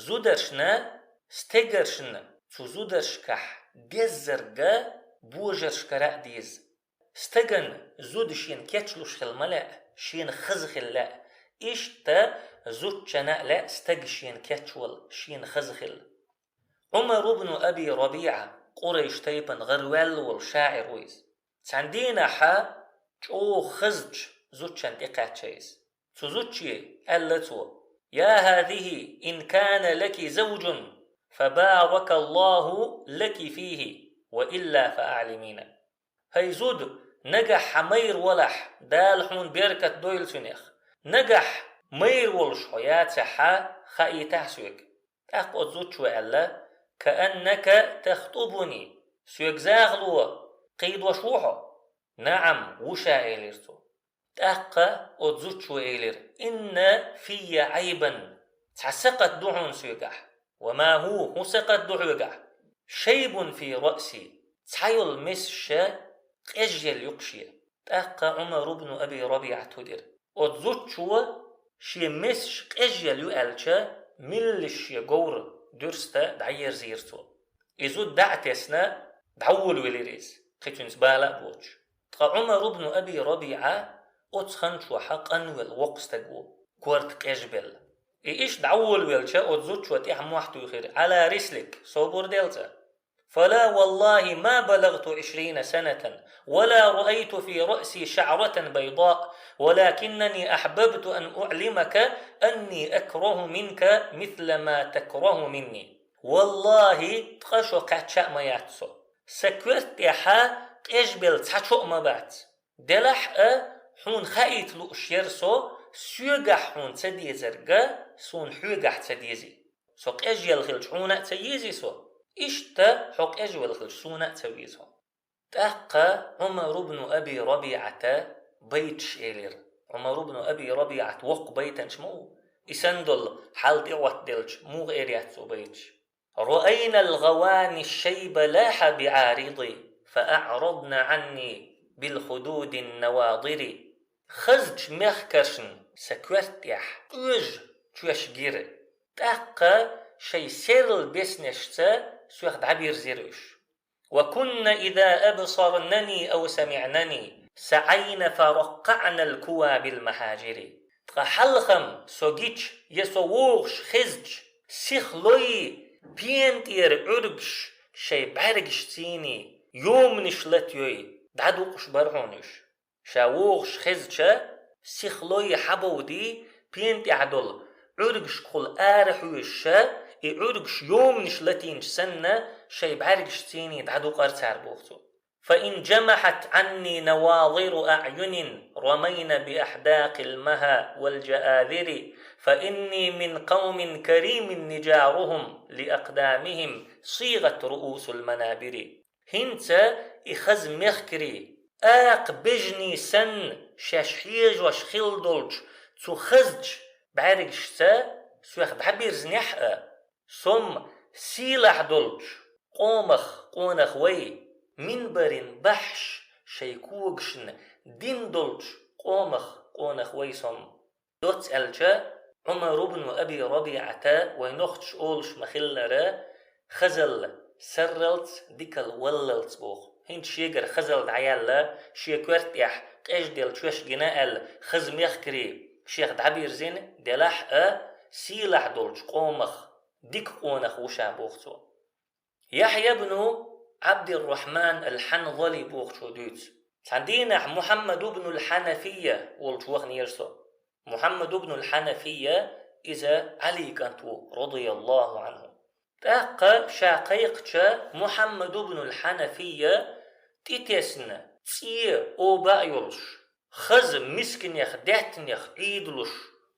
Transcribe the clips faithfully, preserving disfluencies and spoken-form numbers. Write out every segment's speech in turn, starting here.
Зударшна стегаршна цу зударшкахь деззарга божаршкара а деза. Стагана зуда шена кечлуш хила ма лаьа, шена хаза хила лаьа. Иштта зудчунна а лаьа стаг шена кечвала, шена хаза хила. Ӏумар ибн Аби РабиӀа, Къурайш тайпан гӀараваьлла волу шаӀир ву иза. Цхьана дийнахьа чӀогӀа хазачу зудчунна тӀекхаьчна иза. Цу зудче аьлла цо: «يا هذه إن كان لك زوج فبارك الله لك فيه وإلا فأعلمينا». ХӀай зуда, нагахь хьан майра валахь, Дала хьуна беркат дойла цуьнах. Нагахь майра волуш хьо яцахьа, хаийтахьа соьга. ТӀаккха оцу зудчо аьлла: «كأنك تخطبني». Соьга захало кхийдош ву хьо? «НаӀам, ву ша», — элира цо. ТӀаккха оцу зудчо элира: «إن في عيبا». Цхьа сакхат ду хьуна соьгахь. «وما هو», хӀун сакхат ду хьоьгахь? «شيب في رأسي». Цхьайолу месаш къежъелла ю-кх шен. ТӀаккха Ӏумар ибн Аби РабиӀат хӀу дира. Оцу зудчо шен месаш къежъелла ю аьлча, миллиш шен говра дуьрста дӀаерзийра цо. И зуда дӀа а тесна, дӀаволавелира иза, кхин цуьнца бала а боцуш. Ткъа Ӏумар ибн Аби РабиӀа оцу хан чохьа къанвелла воккха стаг ву, корта къежбелла. И иштта дӀаволавелча, оцу зудчо тӀаьхьа мохь туьйхира: «على رسلك», собар де цкъа. «فلا والله ما بلغت عشرين سنة ولا رأيت في رأسي شعرة بيضاء، ولكنني أحببت أن أعلمك أني أكره منك مثل ما تكره مني». Валлахьи, ткъа шо кхаьчча а ма яц со. Сан коьрта тӀехьа къежбелла цхьа чо а ма бац. Делахь а, хьуна хаийта лууш яра со, соьгахь хьуна ца дезарг суна хьоьгахь ца дезий. Со къежъелла хилча, хьуна а ца езий со? Иштта хьо къежвелла хилча, суна а ца веза хьо. ТӀаккха Ӏумар ибн Аби РабиӀата байташ элира. Ӏумар ибн Аби РабиӀат воккха байтанча ма ву. И санна долу хьал тӀеӀоттаделча, муха эр яц цо байташ? «رأينا الغواني الشيب لاح بعارضي، فأعرضن عني بالخدود النواضر». Хазачу мехкаршна сан коьрта тӀехь къоьжа чоьш гира. ТӀаккха шайн серла беснешца соьх дӀабирзира уьш. «وكن إذا أبصرنني أو سمعنني سعين فرقعن الكوى بالمحاجر». Ткъа хьалхам со гича я со вогӀуш хезча, сихлой пена тӀера Ӏуьргаш шайн бӀаьргашций, йоманаш латайой, дӀадукъуш бара хьуна уьш. Ша вогӀуш хезча, сихлой хьабовдий, пена тӀехь долу Ӏуьргашкахула арахьоьжуша, и Ӏуьргаш йоманаш латийначу санна, шайн бӀаьргашций дӀадукъара цара, боху цо. «فإن جمحت عني نواظر أعين رمين بأحداق المها والجآذر، فإني من قوم كريم نجارهم لأقدامهم صيغت رؤوس المنابر». ХӀинца и хаза мехкарий, акха бежаний санна, шаьш хьежош хилла долчу цу хазачу бӀаьргашца соьх дӀабирзинехь а, со-м сийлахь долчу къомах къонах вай, минбаран баьхьаш шайн когашна дин долчу къомах къонах вай со-м. Доцца аьлча, Ӏумар ибн Аби РабиӀата, вайн нохчаша олуш ма-хиллара, хазалла сарралц, дикалла валлалц боху. ХӀинца шегара хазалла дӀаяьлла, шен коьрта тӀехь къежделла чоьш гина аьлла, хаза мехкарий шех дӀабирзина, делахь а, сийлахь долчу къомах дика къонах ву ша, боху цо. Яхьъя ибн Ӏабдиррахьман ал-Хьанзали бохучо дуьйцу. Цхьана дийнахь Мухьаммад ибн ал-Хьанафийя волчу ваханера со. Мухьаммад ибн ал-Хьанафийя, иза Ӏалин кӀант ву, радияллаху Ӏанху. ТӀаккха ша кхайкхича, Мухьаммад ибн ал-Хьанафийя тӀетесна цӀе оба а йолуш, хаза мисканех, даьттанех Ӏийдалуш,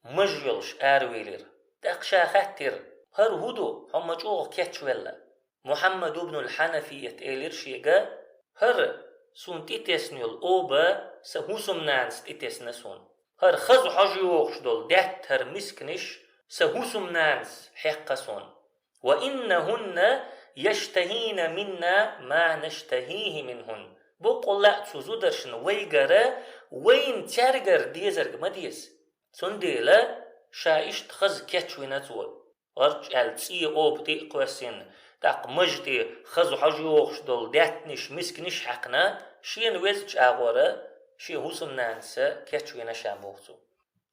маж йолуш аравелира. ТӀаккха ша хаьттира: «ХӀара хӀун ду, хьо ма чӀогӀа кечвелла?» Мухьаммад ибн ал-Хьанафият элира шега: «ХӀара суна тӀетесна йолу оба сан хӀусамнанас тӀетесна суна. ХӀара хаза хьожа йогӀуш долу даьтта хӀара мисканаш сан хӀусамнанас хьекха суна. وإنهن يشتهين منا ما نشتهيه منهن». Боккъалла а цу зударшна вайгара, вайна цаьргара дезарг ма деза. Цундела ша иштта хаза кечвина цо. Орчча аьлча цӀен оба тӀе а кхоьссина, тӀаккха мажа тӀе хаза хьожа йогӀуш долу даьттанаш, мисканаш а хьаькхна, шена везачу агӀора шен хӀусамнанас кечвина ша боху цо.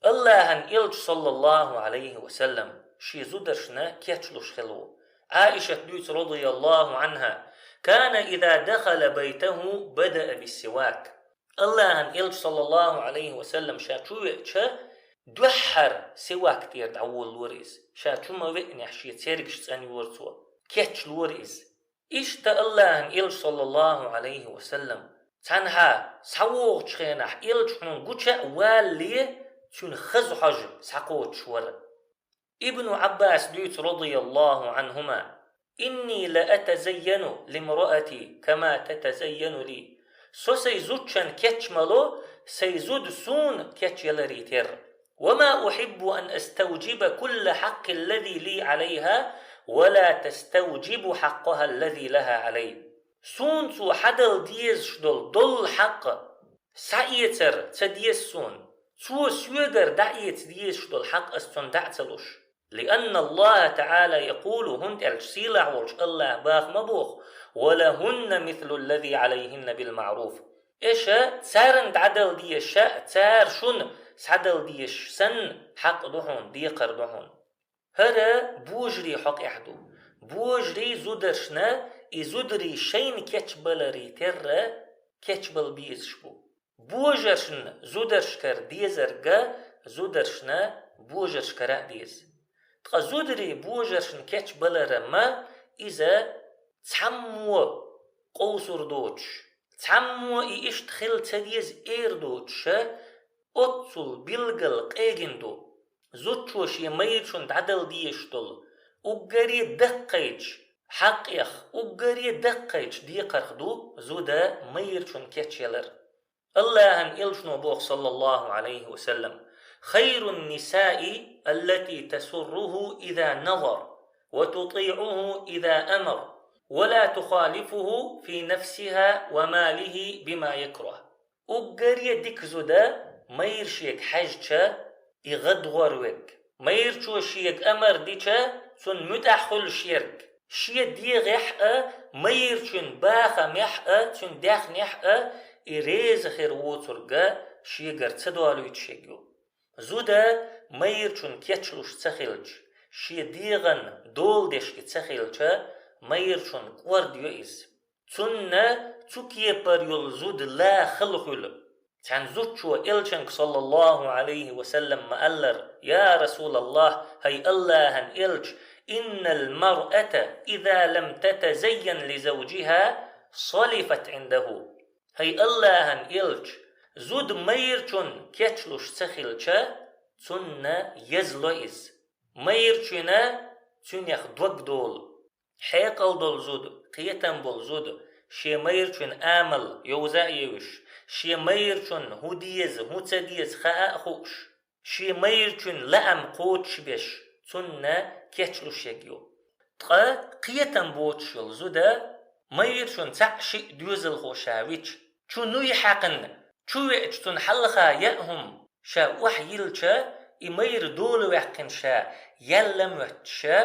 Аллахьан элча, саллаллаху Ӏалайхи ва саллам, шен зударшна кечлуш хилла ву. Ӏаишат дуьйцу, радияллаху Ӏанха: «Кана иза дахала байтаху бадаа биссивак». Аллахьан элча, саллаллаху Ӏалайхи ва саллам, ша чу веача, дуьххьара сивак тӀера дӀаволалора иза. Ша чу ма веанехь, шен цергаш цӀанйора цо. Кечлора иза. Иштта Аллахьан элча, саллаллаху Ӏалайхи ва саллам, цхьанхьа схьавогӀучу хенахь, элча хьуна гуча а валале, цуьнан хаза хьожа схьакхочуш вара. Ибну Ӏаббаса дуьйцу, радияллаху Ӏанхума: «Инни ла атазайяну лимраати кама татазайяну ли». Со сайн зудчун кечвало, сайн зуда суна кечъяларе терра. «Ва ма ухиббу ан аставжиба кулла хьаккъи ллази ли Ӏалайха, ва ла таставжибу хьаккъаха ллази лаха Ӏалай». Суна цо хьадала дезаш долу доллу хьакъ схьаэцар ца деза суна. Цо соьгара дӀаэца дезаш долу хьакъ ас цунна дӀа а ца луш. «Лианна Аллаха таӀала якъулу», хӀунда аьлча сийлахь волчу Аллаха баха ма боху: «Ва лахунна мислу ллази Ӏалайхинна бил маъруф». Эша царна дӀадала дезаш а, цара шуна схьадала дезаш санна, хьакъ ду хьуна, декхар ду хьуна. ХӀара божарий хьокъехь ду. Божарий зударшна и зударий шайна кечбаларе терра кечбала безаш бу. Божаршна зударшкара дезарг а зударшна божаршкара а деза. Ткъа зударий божаршна кечбалар ма иза цхьаммо къовсур доцуш, цхьаммо и иштта хила ца деза эр доцуша, оццул билггал къегина ду. Зудчо шен майрачунна дӀадала дезаш долу уггаре даккхийчу хьакъех, уггаре даккхийчу декхарх ду зуда майрачунна кечъялар. Аллахьан элчано боху, саллаллаху Ӏалайхи ва саллам: «Хайрун нисаи аллати тасурруху иза назар, ва тутиӀуху иза амар, ва ла тухалифуху фи нафсиха ва малихи бима якрах». Уггаре дика зуда майра шега хьаьжча, и гӀадгӀор верг. Майрачо шега амар дича, цунна муьтӀахь хуьлуш ерг. Шен дегӀехь а, майрачун бахамехь а, цуьнан даьхнехь а и реза хир воцург а шегара ца долуьйтуш ерг ю. Зуда майрачун кечлуш ца хилча, шен дегӀан дола деш и ца хилча, майрачун кӀорда ю иза. Цунна цу кепара йолу зуда ла хала хуьлу. Цхьана зудчо элчанга, саллаллаху Ӏалайхи ва саллам, ма-аллара: «Я Расулаллах, хӀай Аллахьан элча, иннал маръата иза лам татазайян ли завжиха салифат Ӏиндаху». ХӀай Аллахьан элча, зуда майрачун кечлуш ца хилча, цунна езло иза. Майрачуьна цуьнех дог долу. Хьекъал долу зуда, кхетам болу зуда, шен майрачун амал йовза а евзаш, шен майрачун хӀун деза, хӀун ца деза хаа а хууш, шен майрачун лаам кхочушбеш, цунна кечлуш ерг ю. Ткъа кхетам боцуш йолу зуда, майрачун цхьаъ-шиъ доьзалхо ша вича, чу нуй хьаькхна, чу веача цунна хьалха яа хӀума, ша охьайиллча, и майра дола ваьккхина ша, яьлла моьттуша,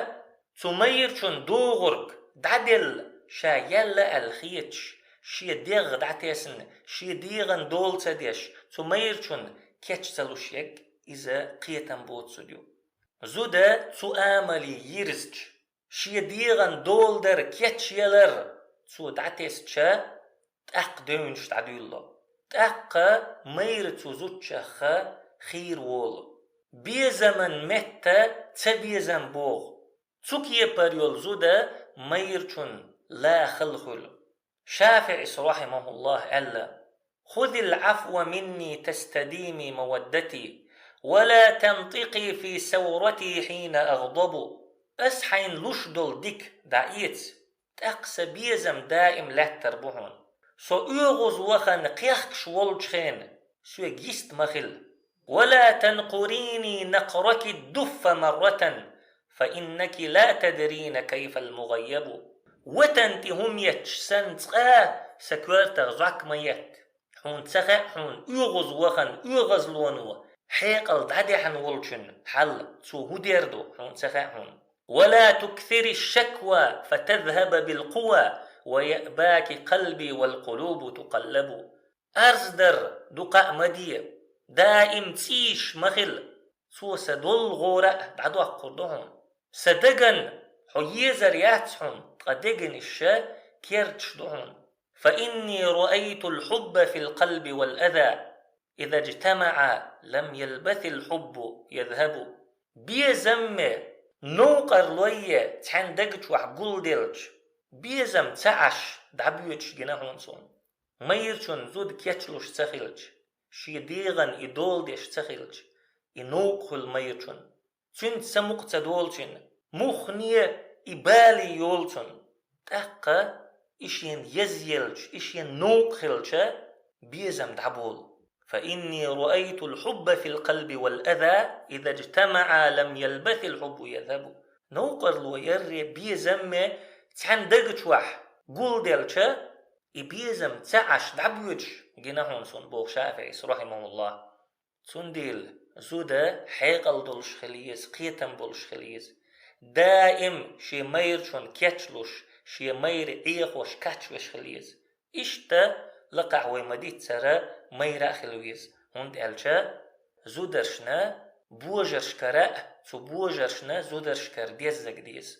цу майрачун догӀург дӀаделла, ша яьлла аьлла хеташ, шен дегӀ дӀатесна, шен дегӀан дола ца деш, цу майрачун кеч ца луш ерг, иза кхетам боцу зуда ю. Зуда цу амале йирзича, шен дегӀан дола дар кечъялар цо дӀатесча, тӀаккха девнаш дӀадуьйлало. ТӀаккха майра цу зудчуьнах хийра волу. Безаман метта ца безам богӀу. Цу кепара йолу зуда майрачун ла хала хуьлу. ШафиӀис, рахьимахуллах, аьлла: «Хузил Ӏафва минни тастадими маваддати, ва ла тантикъи фи саврати хьина агъдабу». Ас хьайна луш долу дика дӀаэца, тӀаккха сан безам даим лаьттар бу хьуна. Со оьгӀаз вахана кхехкаш волчу хенахь, соьга йист ма хила. «Ва ла танкъурини накъраки ддуффа марратан, фа иннаки ла тадрина кайфал мугъаййабу». Ватан тӀе хӀума етташ санна цкъа сан коьртах зӀок ма етта. Хьуна ца хаьа хьуна оьгӀаз вахана оьгӀазлоно хьекъал дӀадаьхьна волчун хьал, цо хӀун дер ду, хьуна ца хаьа хьуна. ولا تكثري الشكوى فتذهب بالقوى ويأباك قلبي والقلوب تقلب. Арз дар дукха а ма де, даим цӀийш ма хила. Цо са долу гӀора а дӀадоккхур ду хьуна. Са дагана хьо езар яц хьуна, ткъа дегнаш ша керчаш ду хьуна. فإني رأيت الحب في القلب والأذى إذا اجتمعا لم يلبث الحب يذهب. Безамме, новкъарлойе цхьаьна даг чохь гулделча, безам ца Ӏаш дӀабоьдуш гина хьуна суна. Майрачун зуда кечлуш ца хилча, шен дегӀан и дола деш ца хилча, и новкъа хуьлу майрачун. Цуьнца самукъа ца долчун, муххале и бале йолчун, тӀаккха и шена езъелча, и шена новкъа хилча, безам дӀаболу. فإني رأيت الحب في القلب والأذى إذا اجتمعا لم يلبث الحب يذهب. Новкъарло ярре безамме цхьаьна даг чохь гулделча, и безам ца Ӏаш дӀабоьдуш гина хьуна суна, боху ШафиӀис, рахьимахуллахӀ. Цундела зуда хьекъал долуш хила еза, кхетам болуш хила еза. Даим шен майрачун кечлуш, шен майра Ӏехош кхачвеш хила еза. Иштта лакхахь вай ма-дийццара майра а хила веза, хӀунда аьлча зударшна божаршкара а, цу божаршна зударшкара деззаг деза.